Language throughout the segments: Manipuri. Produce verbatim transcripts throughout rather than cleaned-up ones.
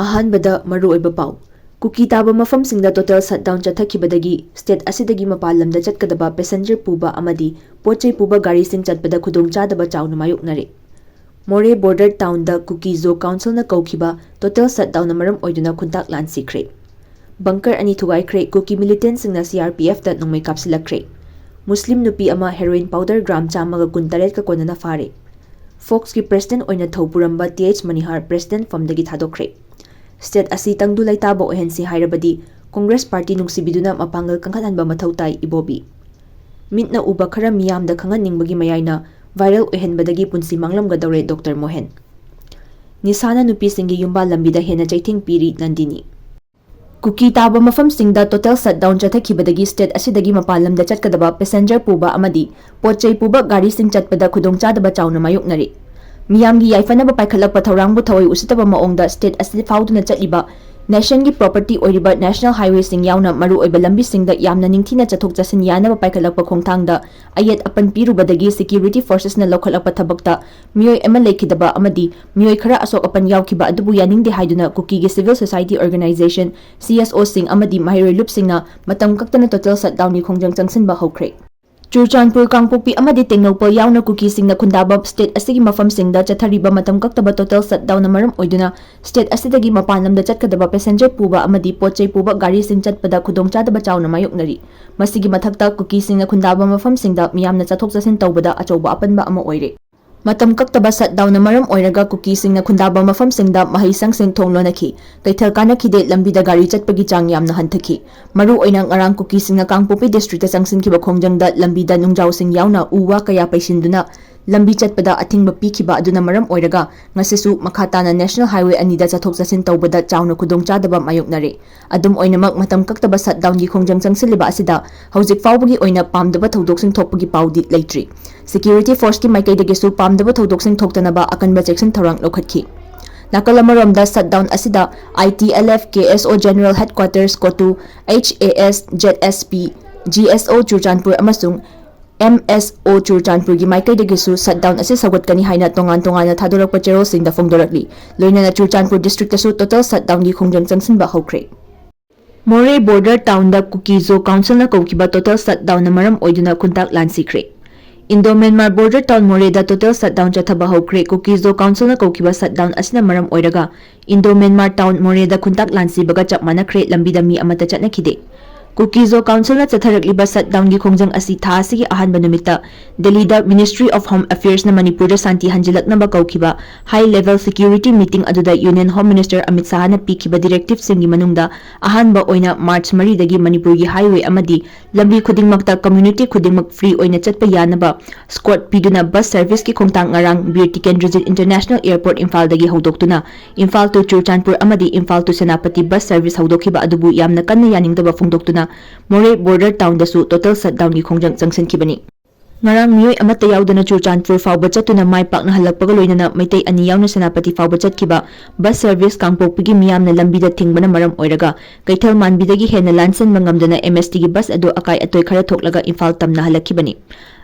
ꯑꯍꯥꯟꯕꯗ ꯃꯔꯨꯑꯣꯏꯕ ꯄꯥꯎ꯫ ꯀꯨꯀꯤ ꯇꯥꯕ ꯃꯐꯝꯁꯤꯡꯗ total shutdown ꯆꯠꯊꯈꯤꯕꯗꯒꯤ state ꯑꯁꯤꯗꯒꯤ ꯃꯄꯥꯟ ꯂꯝꯗ ꯆꯠꯀꯗꯕ passenger ꯄꯨꯕ ꯑꯃꯗꯤ ꯄꯣꯠ ꯆꯩ ꯄꯨꯕ ꯒꯥꯔꯤꯁꯤꯡ ꯆꯠꯄꯗ ꯈꯨꯗꯣꯡꯆꯥꯗꯕ ꯆꯥꯎꯅ ꯃꯥꯌꯣꯛꯅꯔꯦ꯫ ꯃꯣꯔꯦ border townꯗ ꯀꯨꯀꯤ ꯖꯣ councilꯅ ꯀꯧꯈꯤꯕ total shutdownꯅ ꯃꯔꯝ ꯑꯣꯏꯗꯨꯅ ꯈꯨꯟꯇꯥꯛ ꯂꯥꯟ ꯁꯤꯈ꯭ꯔꯦ꯫ Bunker ꯑꯅꯤ ꯊꯨꯒꯥꯏꯈ꯭ꯔꯦ꯫ ꯀꯨꯀꯤ militantꯁꯤꯡꯅ CRPFꯇ ꯅꯣꯡꯃꯩ ꯀꯥꯞꯁꯤꯜꯂꯛꯈ꯭ꯔꯦ꯫ ꯃꯨꯁꯂꯤꯝ ꯅꯨꯄꯤ ꯑꯃ heroin powder gram ꯆꯥꯝꯃꯒ ꯀꯨꯟꯇꯔꯦꯠꯀ ꯀꯣꯟꯅꯅ ꯐꯥꯔꯦ꯫ Foxꯀꯤ president ꯑꯣꯏꯅ ꯊꯧ ꯄꯨꯔꯝꯕ ꯇꯤ ꯑꯩꯆ ꯃꯅꯤꯍꯥꯔ president firmꯗꯒꯤ ꯊꯥꯗꯣꯛꯈ꯭ꯔꯦ꯫ State ꯑꯁꯤ ꯇꯪꯗꯨ ꯂꯩꯇꯥꯕ ꯑꯣꯏꯍꯟꯁꯤ ꯍꯥꯏꯔꯕꯗꯤ Congress party ꯅꯨꯡꯁꯤꯕꯤꯗꯨꯅ ꯃꯄꯥꯡꯒꯜ ꯀꯟꯈꯠꯍꯟꯕ ꯃꯊꯧ ꯇꯥꯏ, ꯏꯕꯣꯕꯤ꯫ ꯃꯤꯠꯅ ꯎꯕ ꯈꯔ ꯃꯤꯌꯥꯝꯗ ꯈꯪꯍꯟꯅꯤꯡꯕꯒꯤ ꯃꯌꯥꯏꯅ viral ꯑꯣꯏꯍꯟꯕꯗꯒꯤ ꯄꯨꯟꯁꯤ ꯃꯥꯡꯂꯝꯒꯗꯧꯔꯦ, ꯗꯣꯛꯇꯔ ꯃꯣꯍꯦꯟ꯫ ꯅꯤꯁꯥꯅ ꯅꯨꯄꯤꯁꯤꯡꯒꯤ ꯌꯨꯝꯕꯥꯜ ꯂꯝꯕꯤꯗ ꯍꯦꯟꯅ ꯆꯩꯊꯦꯡ ꯄꯤꯔꯤ, ꯅꯟꯗꯤꯅꯤ꯫ ꯀꯨꯀꯤ ꯇꯥꯕ ꯃꯐꯝꯁꯤꯡꯗ total shutdown ꯆꯠꯊꯈꯤꯕꯗꯒꯤ state ꯑꯁꯤꯗꯒꯤ ꯃꯄꯥꯟ ꯂꯝꯗ ꯆꯠꯀꯗꯕ passenger ꯄꯨꯕ ꯑꯃꯗꯤ ꯄꯣꯠ ꯆꯩ ꯄꯨꯕ ꯒꯥꯔꯤꯁꯤꯡ ꯆꯠꯄꯗ ꯈꯨꯗꯣꯡꯆꯥꯗꯕ ꯆꯥꯎꯅ ꯃꯥꯌꯣꯛꯅꯔꯤ꯫ ꯃꯤꯌꯥꯝꯒꯤ ꯌꯥꯏꯐꯅꯕ ꯄꯥꯏꯈꯠꯂꯛꯄ ꯊꯧꯔꯥꯡꯕꯨ ꯊꯑꯣꯏ ꯎꯁꯤꯠꯇꯕ ꯃꯑꯣꯡꯗ state ꯑꯁꯤ ꯐꯥꯎꯗꯨꯅ ꯆꯠꯂꯤꯕ nationꯒꯤ property ꯑꯣꯏꯔꯤꯕ national highwayꯁꯤꯡ ꯌꯥꯎꯅ ꯃꯔꯨꯑꯣꯏꯕ ꯂꯝꯕꯤꯁꯤꯡꯗ ꯌꯥꯝꯅ ꯅꯤꯡꯊꯤꯅ ꯆꯠꯊꯣꯛ ꯆꯠꯁꯤꯟ ꯌꯥꯅꯕ ꯄꯥꯏꯈꯠꯂꯛꯄ ꯈꯣꯡꯊꯥꯡꯗ ꯑꯌꯦꯠ ꯑꯄꯟ ꯄꯤꯔꯨꯕꯗꯒꯤ security forcesꯅ ꯂꯧꯈꯠꯂꯛꯄ ꯊꯕꯛꯇ ꯃꯤꯑꯣꯏ ꯑꯃ ꯂꯩꯈꯤꯗꯕ ꯑꯃꯗꯤ ꯃꯤꯑꯣꯏ ꯈꯔ ꯑꯁꯣꯛ ꯑꯄꯟ ꯌꯥꯎꯈꯤꯕ ꯑꯗꯨꯕꯨ ꯌꯥꯅꯤꯡꯗꯦ ꯍꯥꯏꯗꯨꯅ ꯀꯨꯀꯤꯒꯤ civil society organization, C S ꯑꯣꯁꯤꯡ ꯑꯃꯗꯤ ꯃꯍꯩꯔꯣꯏ ꯂꯨꯞꯁꯤꯡꯅ ꯃꯇꯝ ꯀꯛꯇꯅ total shutdownꯒꯤ ꯈꯣꯡꯖꯪ ꯆꯪꯁꯤꯟꯕ ꯍꯧꯈ꯭ꯔꯦ꯫ ꯆꯨꯔꯆꯥꯟꯄꯨꯔ, ꯀꯥꯡꯄꯣꯛꯄꯤ ꯑꯃꯗꯤ ꯇꯦꯡꯅꯧꯄꯜ ꯌꯥꯎꯅ ꯀꯨꯀꯤꯁꯤꯡꯅ ꯈꯨꯟꯗꯥꯕ state ꯑꯁꯤꯒꯤ ꯃꯐꯝꯁꯤꯡꯗ ꯆꯠꯊꯔꯤꯕ ꯃꯇꯝ ꯀꯛꯇꯕ total shutdownꯅ ꯃꯔꯝ ꯑꯣꯏꯗꯨꯅ state ꯑꯁꯤꯗꯒꯤ ꯃꯄꯥꯟ ꯂꯝꯗ ꯆꯠꯀꯗꯕ passenger ꯄꯨꯕ ꯑꯃꯗꯤ ꯄꯣꯠ ꯆꯩ ꯄꯨꯕ ꯒꯥꯔꯤꯁꯤꯡ ꯆꯠꯄꯗ ꯈꯨꯗꯣꯡꯆꯥꯗꯕ ꯆꯥꯎꯅ ꯃꯥꯌꯣꯛꯅꯔꯤ꯫ ꯃꯁꯤꯒꯤ ꯃꯊꯛꯇ ꯀꯨꯀꯤꯁꯤꯡꯅ ꯈꯨꯟꯗꯥꯕ ꯃꯐꯝꯁꯤꯡꯗ ꯃꯤꯌꯥꯝꯅ ꯆꯠꯊꯣꯛ ꯆꯠꯁꯤꯟ ꯇꯧꯕꯗ ꯑꯆꯧꯕ ꯑꯄꯟꯕ ꯑꯃ ꯑꯣꯏꯔꯦ꯫ ꯃꯇꯝ ꯀꯛꯇꯕ shutdownꯅ ꯃꯔꯝ ꯑꯣꯏꯔꯒ ꯀꯨꯀꯤꯁꯤꯡꯅ ꯈꯨꯟꯗꯥꯕ ꯃꯐꯝꯁꯤꯡꯗ ꯃꯍꯩꯁꯪꯁꯤꯡ ꯊꯣꯡ ꯂꯣꯟꯅꯈꯤ꯫ ꯀꯩꯊꯦꯜ ꯀꯥꯅꯈꯤꯗꯦ, ꯂꯝꯕꯤꯗ ꯒꯥꯔꯤ ꯆꯠꯄꯒꯤ ꯆꯥꯡ ꯌꯥꯝꯅ ꯍꯟꯊꯈꯤ꯫ ꯃꯔꯨꯑꯣꯏꯅ ꯉꯔꯥꯡ ꯀꯨꯀꯤꯁꯤꯡꯅ ꯀꯥꯡꯄꯣꯛꯄꯤ districtꯇ ꯆꯪꯁꯤꯟꯈꯤꯕ ꯈꯣꯡꯖꯪꯗ ꯂꯝꯕꯤꯗ ꯅꯨꯡꯖꯥꯎꯁꯤꯡ ꯌꯥꯎꯅ ꯎ ꯋꯥ ꯀꯌꯥ ꯄꯩꯁꯤꯟꯗꯨꯅ ꯂꯝꯕꯤ ꯆꯠꯄꯗ ꯑꯊꯤꯡꯕ ꯄꯤꯈꯤꯕ ꯑꯗꯨꯅ ꯃꯔꯝ ꯑꯣꯏꯔꯒ ꯉꯁꯤꯁꯨ ꯃꯈꯥ ꯇꯥꯅ national highway ꯑꯅꯤꯗ ꯆꯠꯊꯣꯛ ꯆꯠꯁꯤꯟ ꯇꯧꯕꯗ ꯆꯥꯎꯅ ꯈꯨꯗꯣꯡꯆꯥꯗꯕ ꯃꯥꯌꯣꯛꯅꯔꯦ꯫ ꯑꯗꯨꯝ ꯑꯣꯏꯅꯃꯛ, ꯃꯇꯝ ꯀꯛꯇꯕ shutdownꯒꯤ ꯈꯣꯡꯖꯪ ꯆꯪꯁꯤꯜꯂꯤꯕ ꯑꯁꯤꯗ ꯍꯧꯖꯤꯛ ꯐꯥꯎꯕꯒꯤ ꯑꯣꯏꯅ ꯄꯥꯝꯗꯕ ꯊꯧꯗꯣꯛꯁꯤꯡ ꯊꯣꯛꯄꯒꯤ ꯄꯥꯎꯗꯤ ꯂꯩꯇ꯭ꯔꯤ꯫ Security forceꯀꯤ ꯃꯥꯏꯀꯩꯗꯒꯤꯁꯨ ꯄꯥꯝꯗꯕ ꯊꯧꯗꯣꯛꯁꯤꯡ ꯊꯣꯛꯇꯅꯕ ꯑꯀꯟꯕ ꯆꯦꯛꯁꯤꯟ ꯊꯧꯔꯥꯡ ꯂꯧꯈꯠꯈꯤ꯫ ꯅꯥꯀꯜ ꯑꯃꯔꯣꯝꯗ, shutdown ꯑꯁꯤꯗ I T L F, K S O General Headquarters, ꯀꯣꯇꯨ, H A S, Z S P, G S O Churachandpur ꯑꯃꯁꯨꯡ ꯑꯦꯝ ꯑꯦꯁ ꯑꯣ ꯆꯨꯔꯆꯥꯟꯄꯨꯔꯒꯤ ꯃꯥꯏꯀꯩꯗꯒꯤꯁꯨ shutdown ꯑꯁꯤ ꯁꯧꯒꯠꯀꯅꯤ ꯍꯥꯏꯅ ꯇꯣꯉꯥꯟ ꯇꯣꯉꯥꯟꯅ ꯊꯥꯗꯣꯔꯛꯄ ꯆꯦꯔꯣꯜꯁꯤꯡꯗ ꯐꯣꯡꯗꯣꯔꯛꯂꯤ꯫ ꯂꯣꯏꯅꯅ ꯆꯨꯔꯆꯥꯟꯄꯨꯔ districtꯇꯁꯨ total shutdownꯒꯤ ꯈꯣꯡꯖꯪ ꯆꯪꯁꯤꯟꯕ ꯍꯧꯈ꯭ꯔꯦ꯫ ꯃꯣꯔꯦ border townꯗ ꯀꯨꯀꯤ ꯖꯣ councilꯅ ꯀꯧꯈꯤꯕ total shutdownꯅ ꯃꯔꯝ ꯑꯣꯏꯗꯨꯅ ꯈꯨꯟꯇꯥꯛ ꯂꯥꯟꯁꯤꯈ꯭ꯔꯦ꯫ Indo Myanmar border town ꯃꯣꯔꯦꯗ total shutdown ꯆꯠꯊꯕ ꯍꯧꯈ꯭ꯔꯦ꯫ ꯀꯨꯀꯤ ꯖꯣ councilꯅ ꯀꯧꯈꯤꯕ shutdown ꯑꯁꯤꯅ ꯃꯔꯝ ꯑꯣꯏꯔꯒ Indo Myanmar town ꯃꯣꯔꯦꯗ ꯈꯨꯟꯇꯥꯛ ꯂꯥꯟꯁꯤꯕꯒ ꯆꯞ ꯃꯥꯟꯅꯈ꯭ꯔꯦ, ꯂꯝꯕꯤꯗ ꯃꯤ ꯑꯃꯠꯇ ꯆꯠꯅꯈꯤꯗꯦ꯫ ꯀꯨꯀꯤ ꯖꯣ councilꯅ ꯆꯠꯊꯔꯛꯂꯤꯕ shutdownꯒꯤ ꯈꯣꯡꯖꯪ ꯑꯁꯤ ꯊꯥ ꯑꯁꯤꯒꯤ ꯑꯍꯥꯟꯕ ꯅꯨꯃꯤꯠꯇ ꯗꯦꯜꯂꯤꯗ Ministry of Home Affairsꯅ ꯃꯅꯤꯄꯨꯔꯗ ꯁꯥꯟꯇꯤ ꯍꯟꯖꯤꯜꯂꯛꯅꯕ ꯀꯧꯈꯤꯕ high level security meeting ꯑꯗꯨꯗ Union Home Minister ꯑꯃꯤꯠ ꯁꯥꯍꯅ ꯄꯤꯈꯤꯕ directiveꯁꯤꯡꯒꯤ ꯃꯅꯨꯡꯗ ꯑꯍꯥꯟꯕ ꯑꯣꯏꯅ March ꯃꯔꯤꯗꯒꯤ ꯃꯅꯤꯄꯨꯔꯒꯤ highway ꯑꯃꯗꯤ ꯂꯝꯕꯤ ꯈꯨꯗꯤꯡꯃꯛꯇ community ꯈꯨꯗꯤꯡꯃꯛ free ꯑꯣꯏꯅ ꯆꯠꯄ ꯌꯥꯅꯕ escort ꯄꯤꯗꯨꯅ bus serviceꯀꯤ ꯈꯣꯡꯊꯥꯡ ꯉꯔꯥꯡ ꯕꯤꯔ ꯇꯤꯀꯦꯟꯗ꯭ꯔꯖꯤꯠ International Airport ꯏꯝꯐꯥꯜꯗꯒꯤ ꯍꯧꯗꯣꯛꯇꯨꯅ ꯏꯝꯐꯥꯜ to ꯆꯨꯔꯆꯥꯟꯄꯨꯔ ꯑꯃꯗꯤ Imphal to Senapati bus service ꯍꯧꯗꯣꯛꯈꯤꯕ ꯑꯗꯨꯕꯨ ꯌꯥꯝꯅ ꯀꯟꯅ ꯌꯥꯅꯤꯡꯗꯕ ꯐꯣꯡꯗꯣꯛꯇꯨꯅ ꯃꯣꯔꯦ border townꯗꯁꯨ total shutdownꯒꯤ ꯈꯣꯡꯖꯪ ꯆꯪꯁꯤꯟꯈꯤꯕꯅꯤ꯫ ꯉꯔꯥꯡ ꯃꯤꯑꯣꯏ ꯑꯃꯠꯇ ꯌꯥꯎꯗꯅ ꯆꯨꯔꯆꯥꯟꯄꯨꯔ ꯐꯥꯎꯕ ꯆꯠꯇꯨꯅ ꯃꯥꯏ ꯄꯥꯛꯅ ꯍꯜꯂꯛꯄꯒ ꯂꯣꯏꯅꯅ ꯃꯩꯇꯩ ꯑꯅꯤ ꯌꯥꯎꯅ ꯁꯦꯅꯥꯄꯇꯤ ꯐꯥꯎꯕ ꯆꯠꯈꯤꯕ bus service ꯀꯥꯡꯄꯣꯛꯄꯤꯒꯤ ꯃꯤꯌꯥꯝꯅ ꯂꯝꯕꯤꯗ ꯊꯤꯡꯕꯅ ꯃꯔꯝ ꯑꯣꯏꯔꯒ ꯀꯩꯊꯦꯜ ꯃꯥꯟꯕꯤꯗꯒꯤ ꯍꯦꯟꯅ ꯂꯥꯟꯁꯤꯟꯕ ꯉꯝꯗꯅ ꯑꯦꯝ ꯑꯦꯁ ꯇꯤꯒꯤ bus ꯑꯗꯨ ꯑꯀꯥꯏ ꯑꯇꯣꯏ ꯈꯔ ꯊꯣꯛꯂꯒ ꯏꯝꯐꯥꯜ ꯇꯝꯅ ꯍꯜꯂꯛꯈꯤꯕꯅꯤ꯫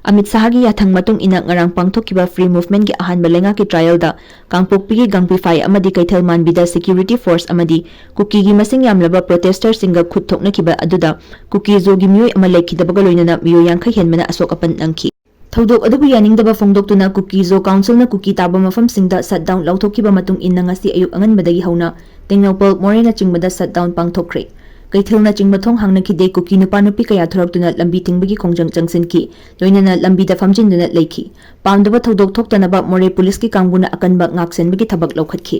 ꯑꯃꯤꯠ ꯁꯥꯍꯒꯤ ꯌꯥꯊꯪ ꯃꯇꯨꯡ ꯏꯟꯅ ꯉꯔꯥꯡ ꯄꯥꯡꯊꯣꯛꯈꯤꯕ free movementꯀꯤ ꯑꯍꯥꯟꯕ ꯂꯩꯉꯥꯛꯀꯤ trialꯗ ꯀꯥꯡꯄꯣꯛꯄꯤꯒꯤ ꯒꯥꯡꯄꯤꯐꯥꯏ ꯑꯃꯗꯤ ꯀꯩꯊꯦꯜ ꯃꯥꯟꯕꯤꯗ security force ꯑꯃꯗꯤ ꯀꯨꯀꯤꯒꯤ ꯃꯁꯤꯡ ꯌꯥꯝꯂꯕ protesterꯁꯤꯡꯒ ꯈꯨꯠ ꯊꯣꯛꯅꯈꯤꯕ ꯑꯗꯨꯗ ꯀꯨꯀꯤ ꯖꯣꯒꯤ ꯃꯤꯑꯣꯏ ꯑꯃ ꯂꯩꯈꯤꯗꯕꯒ ꯂꯣꯏꯅꯅ ꯃꯤꯑꯣꯏ ꯌꯥꯡꯈꯩ ꯍꯦꯟꯕꯅ ꯑꯁꯣꯛ ꯑꯄꯟ ꯅꯪꯈꯤ꯫ ꯊꯧꯗꯣꯛ ꯑꯗꯨꯕꯨ ꯌꯥꯅꯤꯡꯗꯕ ꯐꯣꯡꯗꯣꯛꯇꯨꯅ ꯀꯨꯀꯤ ꯖꯣ councilꯅ ꯀꯨꯀꯤ ꯇꯥꯕ ꯃꯐꯝꯁꯤꯡꯗ shutdown ꯂꯥꯎꯊꯣꯛꯈꯤꯕ ꯃꯇꯨꯡ ꯏꯟꯅ ꯉꯁꯤ ꯑꯌꯨꯛ ꯑꯉꯟꯕꯗꯒꯤ ꯍꯧꯅ ꯇꯦꯡꯅꯧꯄꯜ, ꯃꯣꯔꯦꯅꯆꯤꯡꯕꯗ shutdown ꯄꯥꯡꯊꯣꯛꯈ꯭ꯔꯦ꯫ ꯀꯩꯊꯦꯜꯅꯆꯤꯡꯕ ꯊꯣꯡ ꯍꯥꯡꯅꯈꯤꯗꯦ꯫ ꯀꯨꯀꯤ ꯅꯨꯄꯥ ꯅꯨꯄꯤ ꯀꯌꯥ ꯊꯣꯔꯛꯇꯨꯅ ꯂꯝꯕꯤ ꯊꯤꯡꯕꯒꯤ ꯈꯣꯡꯖꯪ ꯆꯪꯁꯤꯟꯈꯤ꯫ ꯂꯣꯏꯅꯅ ꯂꯝꯕꯤꯗ ꯐꯝꯖꯤꯟꯗꯨꯅ ꯂꯩꯈꯤ꯫ ꯄꯥꯝꯗꯕ ꯊꯧꯗꯣꯛ ꯊꯣꯛꯇꯅꯕ ꯃꯣꯔꯦ ꯄꯨꯂꯤꯁꯀꯤ ꯀꯥꯡꯕꯨꯅ ꯑꯀꯟꯕ ꯉꯥꯛꯁꯦꯟꯕꯒꯤ ꯊꯕꯛ ꯂꯧꯈꯠꯈꯤ꯫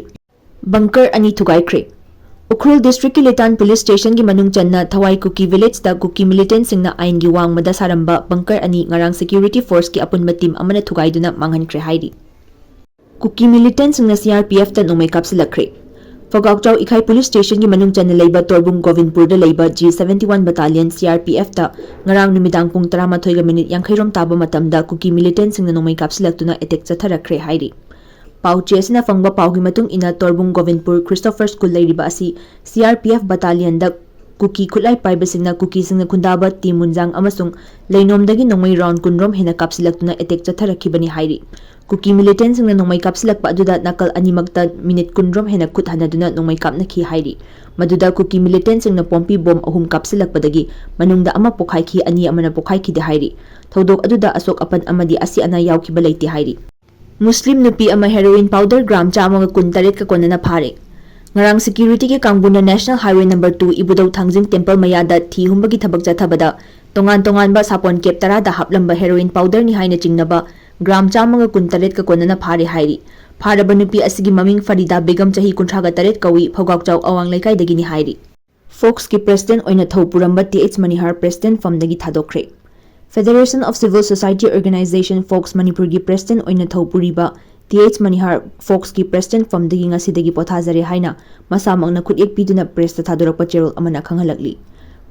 Bunker ꯑꯅꯤ ꯊꯨꯒꯥꯏꯈ꯭ꯔꯦ꯫ ꯎꯈ꯭ꯔꯨꯜ districtꯀꯤ ꯂꯤꯇꯥꯟ police stationꯒꯤ ꯃꯅꯨꯡ ꯆꯟꯅ ꯊꯋꯥꯏ ꯀꯨꯀꯤ villageꯇ ꯀꯨꯀꯤ militantꯁꯤꯡꯅ ꯑꯥꯏꯟꯒꯤ ꯋꯥꯡꯃꯗ ꯁꯥꯔꯝꯕ bunker ꯑꯅꯤ ꯉꯔꯥꯡ security forceꯀꯤ ꯑꯄꯨꯟꯕ team ꯑꯃꯅ ꯊꯨꯒꯥꯏꯗꯨꯅ ꯃꯥꯡꯍꯟꯈ꯭ꯔꯦ ꯍꯥꯏꯔꯤ꯫ ꯀꯨꯀꯤ militantꯁꯤꯡꯅ ꯁꯤ ꯑꯥꯔ ꯄꯤ ꯑꯦꯐꯇ ꯅꯣꯡꯃꯩ ꯀꯥꯞꯁꯤꯜꯂꯛꯈ꯭ꯔꯦ꯫ ꯐꯒꯥꯎꯆꯥꯎ ꯏꯈꯥꯏ police stationꯒꯤ ꯃꯅꯨꯡ ꯆꯟꯅ ꯂꯩꯕ ꯇꯣꯔꯕꯨꯡ ꯒꯣꯕꯤꯟꯄꯨꯔꯗ ꯂꯩꯕ G seventy one battalion C R P Fꯇ ꯉꯔꯥꯡ ꯅꯨꯃꯤꯗꯥꯡ ꯄꯨꯡ ꯇꯔꯥꯃꯥꯊꯣꯏꯒ minute ꯌꯥꯡꯈꯩꯔꯣꯝ ꯇꯥꯕ ꯃꯇꯝꯗ ꯀꯨꯀꯤ militantꯁꯤꯡꯅ ꯅꯣꯡꯃꯩ ꯀꯥꯞꯁꯤꯜꯂꯛꯇꯨꯅ attack ꯆꯠꯊꯔꯛꯈ꯭ꯔꯦ ꯍꯥꯏꯔꯤ꯫ ꯄꯥꯎ ꯆꯦ ꯑꯁꯤꯅ ꯐꯪꯕ ꯄꯥꯎꯒꯤ ꯃꯇꯨꯡ ꯏꯟꯅ ꯇꯣꯔꯕꯨꯡ ꯒꯣꯕꯤꯟꯄꯨꯔ Christopher School ꯂꯩꯔꯤꯕ ꯑꯁꯤ C R P F battalionꯗ ꯀꯨꯀꯤ ꯈꯨꯠꯂꯥꯏ ꯄꯥꯏꯕꯁꯤꯡꯅ ꯀꯨꯀꯤꯁꯤꯡꯅ ꯈꯨꯟꯗꯥꯕ ꯇꯤ ꯃꯨꯟꯖꯥꯡ ꯑꯃꯁꯨꯡ ꯂꯩꯅꯣꯝꯗꯒꯤ ꯅꯣꯡꯃꯩ ꯔꯥꯎꯟ ꯀꯨꯟꯔꯣꯝ ꯍꯦꯟꯅ ꯀꯥꯞꯁꯤꯜꯂꯛꯇꯨꯅ ꯑꯦꯇꯦꯛ ꯆꯠꯊꯔꯛꯈꯤꯕꯅꯤ ꯍꯥꯏꯔꯤ꯫ ꯀꯨꯀꯤ ꯃꯤꯂꯤꯇꯦꯟꯁꯤꯡꯅ ꯅꯣꯡꯃꯩ ꯀꯥꯞꯁꯤꯜꯂꯛꯄ ꯑꯗꯨꯗ ꯅꯥꯀꯜ ꯑꯅꯤꯃꯛꯇ ꯃꯤꯅꯤꯠ ꯀꯨꯟꯔꯣꯝ ꯍꯦꯟꯅ ꯈꯨꯠ ꯍꯟꯅꯗꯨꯅ ꯅꯣꯡꯃꯩ ꯀꯥꯞꯅꯈꯤ ꯍꯥꯏꯔꯤ꯫ ꯃꯗꯨꯗ ꯀꯨꯀꯤ ꯃꯤꯂꯤꯇꯦꯟꯁꯤꯡꯅ ꯄꯣꯝꯄꯤ ꯕꯣꯝ ꯑꯍꯨꯝ ꯀꯥꯞꯁꯤꯜꯂꯛꯄꯗꯒꯤ ꯃꯅꯨꯡꯗ ꯑꯃ ꯄꯣꯈꯥꯏꯈꯤ, ꯑꯅꯤ ꯑꯃꯅ ꯄꯣꯈꯥꯏꯈꯤꯗꯦ ꯍꯥꯏꯔꯤ꯫ ꯊꯧꯗꯣꯛ ꯑꯗꯨꯗ ꯑꯁꯣꯛ ꯑꯄꯟ ꯑꯃꯗꯤ ꯑꯁꯤ ꯑꯅꯥ ꯌꯥꯎꯈꯤꯕ ꯂꯩꯇꯦ ꯍꯥꯏꯔꯤ꯫ ꯃꯨꯁꯂꯤꯝ ꯅꯨꯄꯤ ꯑꯃ ꯍꯦꯔꯣꯏꯟ ꯄꯥꯎꯗꯔ ꯒ꯭ꯔꯥꯝ ꯆꯥꯝꯃꯒ ꯀꯨꯟ ꯇꯔꯦꯠꯀ ꯀꯣꯟꯅꯅ ꯐꯥꯔꯦ꯫ ꯉꯔꯥꯡ ꯁꯦꯀ꯭ꯌꯨꯔꯤꯇꯤꯒꯤ ꯀꯥꯡꯕꯨꯅ ꯅꯦꯁꯅꯦꯜ ꯍꯥꯏꯋꯦ ꯅꯝꯕꯔ ꯇꯨ ꯏꯕꯨꯙꯧ ꯊꯥꯡꯖꯤꯡ ꯇꯦꯝꯄꯜ ꯃꯌꯥꯗ ꯊꯤ ꯍꯨꯝꯕꯒꯤ ꯊꯕꯛ ꯆꯠꯊꯕꯗ ꯇꯣꯉꯥꯟ ꯇꯣꯉꯥꯟꯕ ꯁꯥꯄꯣꯟ ꯀꯦꯞ ꯇꯔꯥꯗ ꯍꯥꯞꯂꯝꯕ ꯍꯦꯔꯣꯏꯟ ꯄꯥꯎꯗꯔꯅꯤ ꯍꯥꯏꯅ ꯆꯤꯡꯅꯕ ꯒ꯭ꯔꯥꯝ ꯆꯥꯝꯃꯒ ꯀꯨꯟ ꯇꯔꯦꯠꯀ ꯀꯣꯟꯅꯅ ꯐꯥꯔꯦ ꯍꯥꯏꯔꯤ꯫ ꯐꯥꯔꯕ ꯅꯨꯄꯤ ꯑꯁꯤꯒꯤ ꯃꯃꯤꯡ ꯐꯔꯤꯗꯥ ꯕꯦꯒꯝ, ꯆꯍꯤ ꯀꯨꯟꯊ꯭ꯔꯥꯒ ꯇꯔꯦꯠ ꯀꯧꯏ, ꯐꯧꯒꯥꯛꯆꯥꯎ ꯑꯋꯥꯡ ꯂꯩꯀꯥꯏꯗꯒꯤꯅꯤ ꯍꯥꯏꯔꯤ꯫ ꯐꯣꯛꯁꯀꯤ ꯄ꯭ꯔꯦꯁꯤꯗꯦꯟꯠ ꯑꯣꯏꯅ ꯊꯧ ꯄꯨꯔꯝꯕ ꯇꯤ ꯑꯩꯆ ꯃꯅꯤꯍꯥꯔ ꯄ꯭ꯔꯦꯁꯤꯗꯦꯟꯠ ꯐꯝꯗꯒꯤ ꯊꯥꯗꯣꯛꯈ꯭ꯔꯦ꯫ Federation of Civil Society Organization, FOCS, ꯃꯅꯤꯄꯨꯔꯒꯤ ꯄ꯭ꯔꯦꯁꯤꯗꯦꯟꯠ ꯑꯣꯏꯅ ꯊꯧ ꯄꯨꯔꯤꯕ ꯇꯤ ꯑꯩꯆ ꯃꯅꯤꯍꯥꯔ ꯐꯣꯛꯁꯀꯤ ꯄ꯭ꯔꯦꯁꯤꯗꯦꯟꯠ ꯐꯝꯗꯒꯤ ꯉꯁꯤꯗꯒꯤ ꯄꯣꯊꯥꯖꯔꯦ ꯍꯥꯏꯅ ꯃꯁꯥꯃꯛꯅ ꯈꯨꯠꯌꯦꯛ ꯄꯤꯗꯨꯅ ꯄ꯭ꯔꯦꯁꯇ ꯊꯥꯗꯣꯔꯛꯄ ꯆꯦꯔꯣꯜ ꯑꯃꯅ ꯈꯪꯍꯜꯂꯛꯂꯤ꯫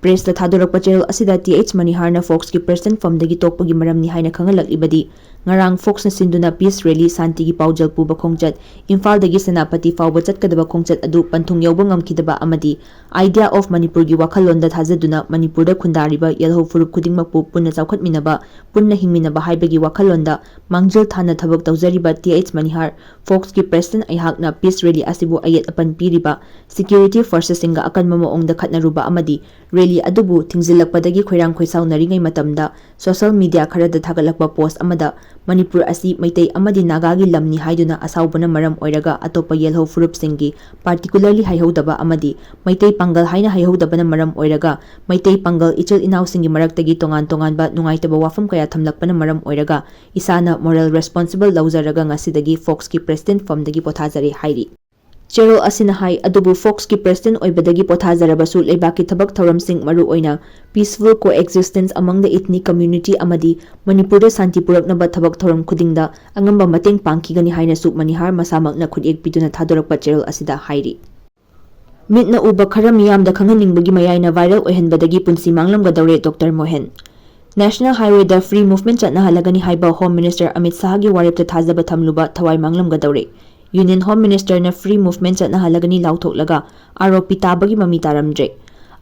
ꯄ꯭ꯔꯦꯁꯇ ꯊꯥꯗꯣꯔꯛꯄ ꯆꯦꯔꯣꯜ ꯑꯁꯤꯗ ꯇꯤ ꯑꯩꯆ ꯃꯅꯤꯍꯥꯔꯅ ꯐꯣꯛꯁꯀꯤ ꯄ꯭ꯔꯦꯁꯤꯗꯦꯟꯠ ꯐꯝꯗꯒꯤ ꯇꯣꯛꯄꯒꯤ ꯃꯔꯝꯅꯤ ꯍꯥꯏꯅ ꯈꯪꯍꯜꯂꯛꯂꯤꯕꯗꯤ, ꯉꯔꯥꯡ ꯐꯣꯛꯁꯅ ꯁꯤꯟꯗꯨꯅ ꯄꯤꯁ ꯔꯦꯂꯤ, ꯁꯥꯟꯇꯤꯒꯤ ꯄꯥꯎꯖꯦꯜ ꯄꯨꯕ ꯈꯣꯡꯆꯠ, ꯏꯝꯐꯥꯜꯗꯒꯤ ꯁꯦꯅꯥꯄꯇꯤ ꯐꯥꯎꯕ ꯆꯠꯀꯗꯕ ꯈꯣꯡꯆꯠ ꯑꯗꯨ ꯄꯟꯊꯨꯡ ꯌꯧꯕ ꯉꯝꯈꯤꯗꯕ ꯑꯃꯗꯤ Idea of ꯃꯅꯤꯄꯨꯔꯒꯤ ꯋꯥꯈꯜꯂꯣꯟꯗ ꯊꯥꯖꯗꯨꯅ ꯃꯅꯤꯄꯨꯔꯗ ꯈꯨꯟꯗꯥꯔꯤꯕ ꯌꯦꯜꯍꯧ ꯐꯨꯔꯨꯞ ꯈꯨꯗꯤꯡꯃꯛꯄꯨ ꯄꯨꯟꯅ ꯆꯥꯎꯈꯠꯃꯤꯟꯅꯕ, ꯄꯨꯟꯅ ꯍꯤꯡꯃꯤꯟꯅꯕ ꯍꯥꯏꯕꯒꯤ ꯋꯥꯈꯜꯂꯣꯟꯗ ꯃꯥꯡꯖꯤꯜ ꯊꯥꯅ ꯊꯕꯛ ꯇꯧꯖꯔꯤꯕ ꯇꯤ ꯑꯩꯆ ꯃꯅꯤꯍꯥꯔ, ꯐꯣꯛꯁꯀꯤ ꯄ꯭ꯔꯦꯁꯤꯗꯦꯟꯠ ꯑꯩꯍꯥꯛꯅ ꯄꯤꯁ ꯔꯦꯂꯤ ꯑꯁꯤꯕꯨ ꯑꯌꯦꯠ ꯑꯄꯟ ꯄꯤꯔꯤꯕ ꯁꯦꯀ꯭ꯌꯨꯔꯤꯇꯤ ꯐꯣꯔꯁꯦꯁꯁꯤꯡꯒ ꯑꯀꯟꯕ ꯃꯑꯣꯡꯗ ꯈꯠꯅꯔꯨꯕ ꯑꯃꯗꯤ ꯔꯦꯂꯤ ꯑꯗꯨꯕꯨ ꯊꯤꯡꯖꯤꯜꯂꯛꯄꯗꯒꯤ ꯈꯣꯏꯔꯥꯡ ꯈꯣꯏꯁꯥꯎꯅꯔꯤꯉꯩ ꯃꯇꯝꯗ ꯁꯣꯁꯤꯌꯦꯜ ꯃꯤꯗꯤꯌꯥ ꯈꯔꯗ ꯊꯥꯒꯠꯂꯛꯄ ꯄꯣꯁ ꯑꯃꯗ ꯃꯅꯤꯄꯨꯔ ꯑꯁꯤ ꯃꯩꯇꯩ ꯑꯃꯗꯤ ꯅꯥꯒꯥꯒꯤ ꯂꯝꯅꯤ ꯍꯥꯏꯗꯨꯅ ꯑꯁꯥꯎꯕꯅ ꯃꯔꯝ ꯑꯣꯏꯔꯒ ꯑꯇꯣꯞꯄ ꯌꯦꯜꯍꯧ ꯐꯨꯔꯨꯞꯁꯤꯡꯒꯤ, ꯄꯥꯔꯇꯤꯀꯨꯂꯔꯂꯤ ꯍꯥꯏꯍꯧꯗꯕ ꯑꯃꯗꯤ ꯃꯩꯇꯩ ꯄꯥꯡꯒꯜ ꯍꯥꯏꯅ ꯍꯥꯏꯍꯧꯗꯕꯅ ꯃꯔꯝ ꯑꯣꯏꯔꯒ ꯃꯩꯇꯩ ꯄꯥꯡꯒꯜ ꯏꯆꯤꯜ ꯏꯅꯥꯎꯁꯤꯡꯒꯤ ꯃꯔꯛꯇꯒꯤ ꯇꯣꯉꯥꯟ ꯇꯣꯉꯥꯟꯕ ꯅꯨꯡꯉꯥꯏꯇꯕ ꯋꯥꯐꯝ ꯀꯌꯥ ꯊꯝꯂꯛꯄꯅ ꯃꯔꯝ ꯑꯣꯏꯔꯒ ꯏꯁꯥꯅ ꯃꯣꯔꯦꯜ ꯔꯦꯁꯄꯣꯟꯁꯤꯕꯜ ꯂꯧꯖꯔꯒ ꯉꯁꯤꯗꯒꯤ ꯐꯣꯛꯁꯀꯤ ꯄ꯭ꯔꯦꯁꯤꯗꯦꯟꯠ ꯐꯝꯗꯒꯤ ꯄꯣꯊꯥꯖꯔꯦ ꯍꯥꯏꯔꯤ꯫ ꯆꯦꯔꯣꯜ ꯑꯁꯤꯅ ꯍꯥꯏ, ꯑꯗꯨꯕꯨ ꯐꯣꯛꯁꯀꯤ ꯄ꯭ꯔꯦꯁꯤꯗꯦꯟꯠ ꯑꯣꯏꯕꯗꯒꯤ ꯄꯣꯊꯥꯖꯔꯕꯁꯨ ꯂꯩꯕꯥꯛꯀꯤ ꯊꯕꯛ ꯊꯧꯔꯝꯁꯤꯡ, ꯃꯔꯨꯑꯣꯏꯅ peaceful coexistence among the ethnic community ꯑꯃꯗꯤ ꯃꯅꯤꯄꯨꯔꯗ ꯁꯥꯟꯇꯤ ꯄꯨꯔꯛꯅꯕ ꯊꯕꯛ ꯊꯧꯔꯝ ꯈꯨꯗꯤꯡꯗ ꯑꯉꯝꯕ ꯃꯇꯦꯡ ꯄꯥꯡꯈꯤꯒꯅꯤ ꯍꯥꯏꯅꯁꯨ ꯃꯅꯤꯍꯥꯔ ꯃꯁꯥꯃꯛꯅ ꯈꯨꯠꯌꯦꯛ ꯄꯤꯗꯨꯅ ꯊꯥꯗꯣꯔꯛꯄ ꯆꯦꯔꯣꯜ ꯑꯁꯤꯗ ꯍꯥꯏꯔꯤ꯫ ꯃꯤꯠꯅ ꯎꯕ ꯈꯔ ꯃꯤꯌꯥꯝꯗ ꯈꯪꯍꯟꯅꯤꯡꯕꯒꯤ ꯃꯌꯥꯏꯅ ꯚꯥꯏꯔꯦꯜ ꯑꯣꯏꯍꯟꯕꯗꯒꯤ ꯄꯨꯟꯁꯤ ꯃꯥꯡꯂꯝꯒꯗꯧꯔꯦ ꯗꯣꯛꯇꯔ ꯃꯣꯍꯦꯟ꯫ ꯅꯦꯁꯅꯦꯜ ꯍꯥꯏꯋꯦꯗ ꯐ꯭ꯔꯤ ꯃꯨꯚꯃꯦꯟꯠ ꯆꯠꯅꯍꯜꯂꯒꯅꯤ ꯍꯥꯏꯕ ꯍꯣꯝ ꯃꯤꯅꯤꯁꯇꯔ ꯑꯃꯤꯠ ꯁꯥꯍꯒꯤ ꯋꯥꯔꯦꯞꯇ ꯊꯥꯖꯕ ꯊꯝꯂꯨꯕ ꯊꯋꯥꯏ ꯃꯥꯡꯂꯝꯒꯗꯧꯔꯦ꯫ ꯌꯨꯅꯤꯌꯟ ꯍꯣꯝ ꯃꯤꯅꯤꯁꯇꯔꯅ ꯐ꯭ꯔꯤ ꯃꯨꯚꯃꯦꯟꯠ ꯆꯠꯅꯍꯜꯂꯒꯅꯤ ꯂꯥꯎꯊꯣꯛꯂꯒ ꯑꯥꯔꯣꯄꯤ ꯇꯥꯕꯒꯤ ꯃꯃꯤ ꯇꯥꯔꯝꯗ꯭ꯔꯦ꯫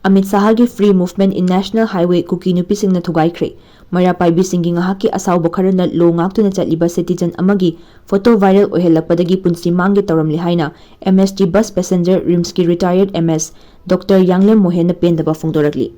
Amit ꯁꯥꯍꯒꯤ Free Movement in National Highway ꯀꯨꯀꯤ ꯅꯨꯄꯤꯁꯤꯡꯅ ꯊꯨꯒꯥꯏꯈ꯭ꯔꯦ꯫ ꯃꯩꯔꯥ ꯄꯥꯏꯕꯤꯁꯤꯡꯒꯤ ꯉꯥꯏꯍꯥꯛꯀꯤ ꯑꯁꯥꯎꯕ ꯈꯔꯅ ꯂꯣ ꯉꯥꯛꯇꯨꯅ ꯆꯠꯂꯤꯕ citizen ꯑꯃꯒꯤ photo viral ꯑꯣꯏꯍꯜꯂꯛꯄꯗꯒꯤ ꯄꯨꯟꯁꯤ ꯃꯥꯡꯒꯦ ꯇꯧꯔꯝꯂꯦ ꯍꯥꯏꯅ M S T bus passenger RIMSꯀꯤ retired M S Doctor ꯌꯥꯡꯂꯦꯝ ꯃꯣꯍꯦꯟꯅ ꯄꯦꯟꯗꯕ ꯐꯣꯡꯗꯣꯔꯛꯂꯤ꯫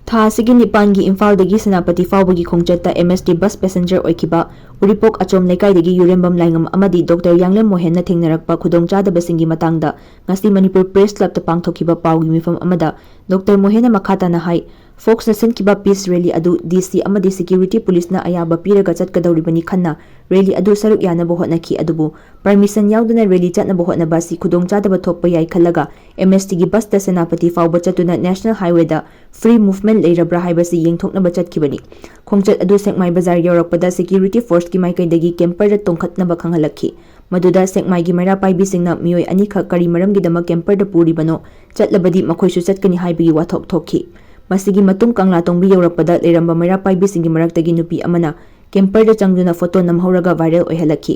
ꯊꯥ ꯑꯁꯤꯒꯤ ꯅꯤꯄꯥꯟꯒꯤ ꯏꯝꯐꯥꯜꯗꯒꯤ ꯁꯦꯅꯥꯄꯇꯤ ꯐꯥꯎꯕꯒꯤ ꯈꯣꯡꯆꯠꯇ M S T bus passenger ꯑꯣꯏꯈꯤꯕ ꯎꯔꯤꯄꯣꯛ ꯑꯆꯣꯝ ꯂꯩꯀꯥꯏꯗꯒꯤ ꯌꯨꯔꯦꯝꯕꯝ ꯂꯥꯏꯉꯝ ꯑꯃꯗꯤ Doctor ꯌꯥꯡꯂꯦꯝ ꯃꯣꯍꯦꯟꯅ ꯊꯦꯡꯅꯔꯛꯄ ꯈꯨꯗꯣꯡꯆꯥꯗꯕꯁꯤꯡꯒꯤ ꯃꯇꯥꯡꯗ ꯉꯁꯤ ꯃꯅꯤꯄꯨꯔ Press Clubꯇ ꯄꯥꯡꯊꯣꯛꯈꯤꯕ ꯄꯥꯎꯒꯤ ꯃꯤꯐꯝ ꯑꯃꯗ Doctor ꯃꯣꯍꯦꯟꯅ ꯃꯈꯥ ꯇꯥꯅ ꯍꯥꯏ, ꯐꯣꯛꯁꯅ ꯁꯤꯟꯈꯤꯕ peace rally ꯑꯗꯨ D C ꯑꯃꯗꯤ security policeꯅ ꯑꯌꯥꯕ ꯄꯤꯔꯒ ꯆꯠꯀꯗꯧꯔꯤꯕꯅꯤ ꯈꯟꯅ rally ꯑꯗꯨ ꯁꯔꯨꯛ ꯌꯥꯅꯕ ꯍꯣꯠꯅꯈꯤ, ꯑꯗꯨꯕꯨ permission ꯌꯥꯎꯗꯅ rally ꯆꯠꯅꯕ ꯍꯣꯠꯅꯕ ꯑꯁꯤ ꯈꯨꯗꯣꯡꯆꯥꯗꯕ ꯊꯣꯛꯄ ꯌꯥꯏ ꯈꯜꯂꯒ M S Tꯒꯤ busꯇ ꯁꯦꯅꯥꯄꯇꯤ ꯐꯥꯎꯕ ꯆꯠꯇꯨꯅ National Highwayꯗ free movement ꯂꯩꯔꯕ꯭ꯔꯥ ꯍꯥꯏꯕꯁꯤ ꯌꯦꯡꯊꯣꯛꯅꯕ ꯆꯠꯈꯤꯕꯅꯤ꯫ ꯈꯣꯡꯆꯠ ꯑꯗꯨ ꯁꯦꯛꯃꯥꯏ ꯕꯖꯥꯔ ꯌꯧꯔꯛꯄꯗ security forceꯀꯤ ꯃꯥꯏꯀꯩꯗꯒꯤ camperꯗ ꯇꯣꯡꯈꯠꯅꯕ ꯈꯪꯍꯜꯂꯛꯈꯤ꯫ ꯃꯗꯨꯗ ꯁꯦꯛꯃꯥꯏꯒꯤ ꯃꯩꯔꯥ ꯄꯥꯏꯕꯤꯁꯤꯡꯅ ꯃꯤꯑꯣꯏ ꯑꯅꯤꯈꯛ ꯀꯔꯤ ꯃꯔꯝꯒꯤꯗꯃꯛ camperꯗ ꯄꯨꯔꯤꯕꯅꯣ, ꯆꯠꯂꯕꯗꯤ ꯃꯈꯣꯏꯁꯨ ꯆꯠꯀꯅꯤ ꯍꯥꯏꯕꯒꯤ ꯋꯥꯊꯣꯛ ꯊꯣꯛꯈꯤ꯫ ꯃꯁꯤꯒꯤ ꯃꯇꯨꯡ ꯀꯪꯂꯥ ꯇꯣꯡꯕꯤ ꯌꯧꯔꯛꯄꯗ ꯂꯩꯔꯝꯕ ꯃꯩꯔꯥ ꯄꯥꯏꯕꯤꯁꯤꯡꯒꯤ ꯃꯔꯛꯇꯒꯤ ꯅꯨꯄꯤ ꯑꯃꯅ camperꯗ ꯆꯪꯗꯨꯅ photo ꯅꯝꯍꯧꯔꯒ viral ꯑꯣꯏꯍꯜꯂꯛꯈꯤ꯫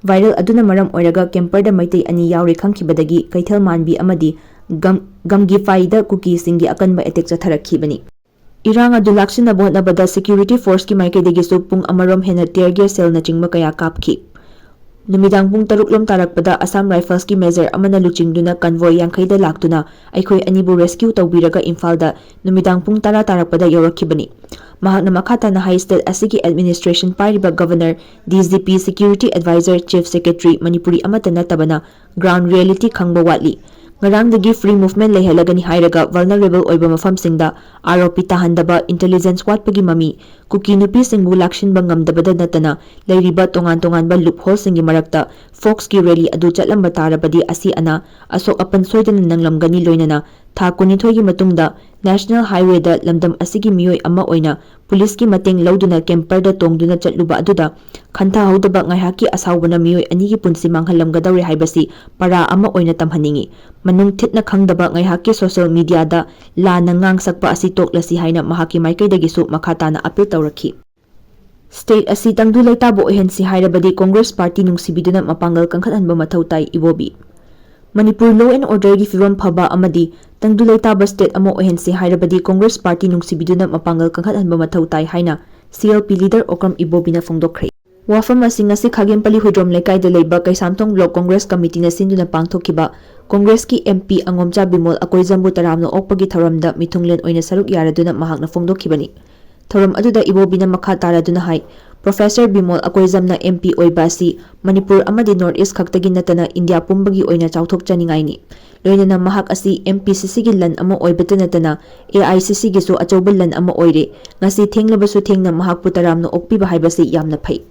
Viral ꯑꯗꯨꯅ ꯃꯔꯝ ꯑꯣꯏꯔꯒ camperꯗ ꯃꯩꯇꯩ ꯑꯅꯤ ꯌꯥꯎꯔꯦ ꯈꯪꯈꯤꯕꯗꯒꯤ ꯀꯩꯊꯦꯜ ꯃꯥꯟꯕꯤ ꯑꯃꯗꯤ ꯒꯝ-, ꯒꯝꯒꯤꯐꯥꯏꯗ ꯀꯨꯀꯤꯁꯤꯡꯒꯤ ꯑꯀꯟꯕ attack ꯆꯠꯊꯔꯛꯈꯤꯕꯅꯤ꯫ ꯏꯔꯥꯡ ꯑꯗꯨ ꯂꯥꯛꯁꯤꯟꯅꯕ ꯍꯣꯠꯅꯕꯗ security forceꯀꯤ ꯃꯥꯏꯀꯩꯗꯒꯤꯁꯨ ꯄꯨꯡ ꯑꯃꯔꯣꯝ ꯍꯦꯟꯅ tear gas shellꯅꯆꯤꯡꯕ ꯀꯌꯥ ꯀꯥꯞꯈꯤ꯫ ꯅꯨꯃꯤꯗꯥꯡ ꯄꯨꯡ ꯇꯔꯨꯛ ꯂꯣꯝ ꯇꯥꯔꯛꯄꯗ Assam Riflesꯀꯤ major ꯑꯃꯅ ꯂꯨꯆꯤꯡꯗꯨꯅ convoy ꯌꯥꯡꯈꯩꯗ ꯂꯥꯛꯇꯨꯅ ꯑꯩꯈꯣꯏ ꯑꯅꯤꯕꯨ rescue ꯇꯧꯕꯤꯔꯒ ꯏꯝꯐꯥꯜꯗ ꯅꯨꯃꯤꯗꯥꯡ ꯄꯨꯡ ꯇꯔꯥ ꯇꯥꯔꯛꯄꯗ ꯌꯧꯔꯛꯈꯤꯕꯅꯤ꯫ ꯃꯍꯥꯛꯅ ꯃꯈꯥ ꯇꯥꯅ ꯍꯥꯏ, state ꯑꯁꯤꯒꯤ administration ꯄꯥꯏꯔꯤꯕ governor, D G P, security advisor, chief secretary Manipuri ꯑꯃꯠꯇ ꯅꯠꯇꯕꯅ ground reality ꯈꯪꯕ ꯋꯥꯠꯂꯤ꯫ ꯉꯔꯥꯡꯗꯒꯤ free movement ꯂꯩꯍꯜꯂꯒꯅꯤ ꯍꯥꯏꯔꯒ vulnerable ꯑꯣꯏꯕ ꯃꯐꯝꯁꯤꯡꯗ ꯑꯥꯔꯣꯄꯤ ꯇꯥꯍꯟꯗꯕ, intelligence ꯋꯥꯠꯄꯒꯤ ꯃꯃꯤ, ꯀꯨꯀꯤ ꯅꯨꯄꯤꯁꯤꯡꯕꯨ ꯂꯥꯛꯁꯤꯟꯕ ꯉꯝꯗꯕꯗ ꯅꯠꯇꯅ ꯂꯩꯔꯤꯕ ꯇꯣꯉꯥꯟ ꯇꯣꯉꯥꯟꯕ loopholeꯁꯤꯡꯒꯤ ꯃꯔꯛꯇ ꯐꯣꯛꯁꯀꯤ rally ꯑꯗꯨ ꯆꯠꯂꯝꯕ ꯇꯥꯔꯕꯗꯤ ꯑꯁꯤ ꯑꯅꯥ ꯑꯁꯣꯛ ꯑꯄꯟ ꯁꯣꯏꯗꯅ ꯅꯪꯂꯝꯒꯅꯤ꯫ ꯂꯣꯏꯅꯅ ꯊꯥ ꯀꯨꯟꯅꯤꯊꯣꯏꯒꯤ ꯃꯇꯨꯡꯗ National Highwayꯗ ꯂꯝꯗꯝ ꯑꯁꯤꯒꯤ ꯃꯤꯑꯣꯏ ꯑꯃ ꯑꯣꯏꯅ ꯄꯨꯂꯤꯁꯀꯤ ꯃꯇꯦꯡ ꯂꯧꯗꯨꯅ camperꯗ ꯇꯣꯡꯗꯨꯅ ꯆꯠꯂꯨꯕ ꯑꯗꯨꯗ ꯈꯟꯊꯍꯧꯗꯕ ꯉꯥꯏꯍꯥꯛꯀꯤ ꯑꯁꯥꯎꯕꯅ ꯃꯤꯑꯣꯏ ꯑꯅꯤꯒꯤ ꯄꯨꯟꯁꯤ ꯃꯥꯡꯍꯜꯂꯝꯒꯗꯧꯔꯦ ꯍꯥꯏꯕꯁꯤ ꯄꯔꯥ ꯑꯃ ꯑꯣꯏꯅ ꯇꯝꯍꯟꯅꯤꯡꯏ꯫ ꯃꯅꯨꯡ ꯊꯤꯠꯅ ꯈꯪꯗꯕ ꯉꯥꯏꯍꯥꯛꯀꯤ social mediaꯗ ꯂꯥꯟꯅ ꯉꯥꯡ ꯁꯛꯄ ꯑꯁꯤ ꯇꯣꯛꯂꯁꯤ ꯍꯥꯏꯅ ꯃꯍꯥꯛꯀꯤ ꯃꯥꯏꯀꯩꯗꯒꯤꯁꯨ ꯃꯈꯥ ꯇꯥꯅ appeal ꯇꯧꯔꯛꯈꯤ꯫ State ꯑꯁꯤ ꯇꯪꯗꯨ ꯂꯩꯇꯥꯕ ꯑꯣꯏꯍꯟꯁꯤ ꯍꯥꯏꯔꯕꯗꯤ Congress party ꯅꯨꯡꯁꯤꯕꯤꯗꯨꯅ ꯃꯄꯥꯡꯒꯜ ꯀꯟꯈꯠꯍꯟꯕ ꯃꯊꯧ ꯇꯥꯏ, ꯏꯕꯣꯕꯤ꯫ ꯃꯅꯤꯄꯨꯔ law and orderꯒꯤ ꯐꯤꯕꯝ ꯐꯕ ꯑꯃꯗꯤ ꯇꯪꯗꯨ ꯂꯩꯇꯥꯕ state ꯑꯃ ꯑꯣꯏꯍꯟꯁꯤ ꯍꯥꯏꯔꯕꯗꯤ Congress party ꯅꯨꯡꯁꯤꯕꯤꯗꯨꯅ ꯃꯄꯥꯡꯒꯜ ꯀꯟꯈꯠꯍꯟꯕ ꯃꯊꯧ ꯇꯥꯏ ꯍꯥꯏꯅ C L P leader Okram ꯏꯕꯣꯕꯤꯅ ꯐꯣꯡꯗꯣꯛꯈ꯭ꯔꯦ꯫ ꯋꯥꯐꯝ ꯑꯁꯤ ꯉꯁꯤ ꯈꯥꯒꯦꯝꯄꯜꯂꯤ ꯍꯨꯏꯗ꯭ꯔꯣꯝ ꯂꯩꯀꯥꯏꯗ ꯂꯩꯕ ꯀꯩꯁꯥꯝꯊꯣꯡ block Congress committeeꯅ ꯁꯤꯟꯗꯨꯅ ꯄꯥꯡꯊꯣꯛꯈꯤꯕ Congressꯀꯤ M P ꯑꯉꯣꯝꯆꯥ ꯕꯤꯃꯣꯜ ꯑꯀꯣꯏꯖꯝꯕꯨ ꯇꯔꯥꯝꯅ ꯑꯣꯛꯄꯒꯤ ꯊꯧꯔꯝꯗ ꯃꯤꯊꯨꯡꯂꯦꯟ ꯑꯣꯏꯅ ꯁꯔꯨꯛ ꯌꯥꯔꯗꯨꯅ ꯃꯍꯥꯛꯅ ꯐꯣꯡꯗꯣꯛꯈꯤꯕꯅꯤ꯫ ꯊꯧꯔꯝ ꯑꯗꯨꯗ ꯏꯕꯣꯕꯤꯅ ꯃꯈꯥ ꯇꯥꯔꯗꯨꯅ ꯍꯥꯏ, Professor ꯕꯤꯃꯣꯜ ꯑꯀꯣꯏꯖꯝꯅ M P ꯑꯣꯏꯕ ꯑꯁꯤ ꯃꯅꯤꯄꯨꯔ ꯑꯃꯗꯤ North East ꯈꯛꯇꯒꯤ ꯅꯠꯇꯅ ꯏꯟꯗꯤꯌꯥ ꯄꯨꯝꯕꯒꯤ ꯑꯣꯏꯅ ꯆꯥꯎꯊꯣꯛꯆꯅꯤꯡꯉꯥꯏꯅꯤ꯫ ꯂꯣꯏꯅꯅ ꯃꯍꯥꯛ ꯑꯁꯤ M P C Cꯒꯤ ꯂꯟ ꯑꯃ ꯑꯣꯏꯕꯇ ꯅꯠꯇꯅ A I C Cꯒꯤꯁꯨ ꯑꯆꯧꯕ ꯂꯟ ꯑꯃ ꯑꯣꯏꯔꯦ꯫ ꯉꯁꯤ ꯊꯦꯡꯂꯕꯁꯨ ꯊꯦꯡꯅ ꯃꯍꯥꯛꯄꯨ ꯇꯔꯥꯝꯅ ꯑꯣꯛꯄꯤꯕ ꯍꯥꯏꯕꯁꯤ ꯌꯥꯝꯅ ꯐꯩ꯫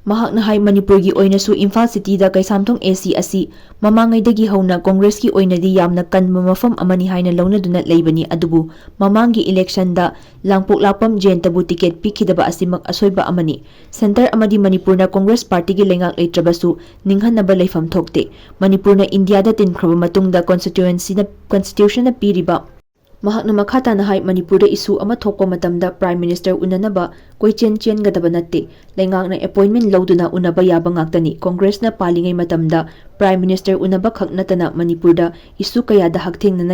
ꯃꯍꯥꯛꯅ ꯍꯥꯏ, ꯃꯅꯤꯄꯨꯔꯒꯤ ꯑꯣꯏꯅꯁꯨ ꯏꯝꯐꯥꯜ cityꯗ ꯀꯩꯁꯥꯝꯊꯣꯡ A C ꯑꯁꯤ ꯃꯃꯥꯡꯉꯩꯗꯒꯤ ꯍꯧꯅ Congressꯀꯤ ꯑꯣꯏꯅꯗꯤ ꯌꯥꯝꯅ ꯀꯟꯕ ꯃꯐꯝ ꯑꯃꯅꯤ ꯍꯥꯏꯅ ꯂꯧꯅꯗꯨꯅ ꯂꯩꯕꯅꯤ, ꯑꯗꯨꯕꯨ ꯃꯃꯥꯡꯒꯤ electionꯗ ꯂꯥꯡꯄꯣꯛꯂꯥꯛꯄꯝ ꯖꯌꯟꯇꯕꯨ ticket ꯄꯤꯈꯤꯗꯕ ꯑꯁꯤꯃꯛ ꯑꯁꯣꯏꯕ ꯑꯃꯅꯤ꯫ Centre ꯑꯃꯗꯤ ꯃꯅꯤꯄꯨꯔꯅ Congress partyꯒꯤ ꯂꯩꯉꯥꯛ ꯂꯩꯇ꯭ꯔꯕꯁꯨ ꯅꯤꯡꯍꯟꯅꯕ ꯂꯩꯐꯝ ꯊꯣꯛꯇꯦ꯫ ꯃꯅꯤꯄꯨꯔꯅ ꯏꯟꯗꯤꯌꯥꯗ ꯇꯤꯟꯈ꯭ꯔꯕ ꯃꯇꯨꯡꯗ constituencyꯅ, constitutionꯅ ꯄꯤꯔꯤꯕ ꯃꯍꯥꯛꯅ ꯃꯈꯥ ꯇꯥꯅ ꯍꯥꯏ, ꯃꯅꯤꯄꯨꯔꯗ issue ꯑꯃ ꯊꯣꯛꯄ ꯃꯇꯝꯗ Prime Minister ꯎꯅꯅꯕ ꯀꯣꯏꯆꯦꯟ ꯆꯦꯟꯒꯗꯕ ꯅꯠꯇꯦ꯫ ꯂꯩꯉꯥꯛꯅ appointment ꯂꯧꯗꯨꯅ ꯎꯅꯕ ꯌꯥꯕ ꯉꯥꯛꯇꯅꯤ꯫ Congressꯅ ꯄꯥꯜꯂꯤꯉꯩ ꯃꯇꯝꯗ Prime Minister ꯎꯅꯕ ꯈꯛ ꯅꯠꯇꯅ ꯃꯅꯤꯄꯨꯔꯗ issue ꯀꯌꯥꯗ ꯍꯛꯊꯦꯡꯅꯅ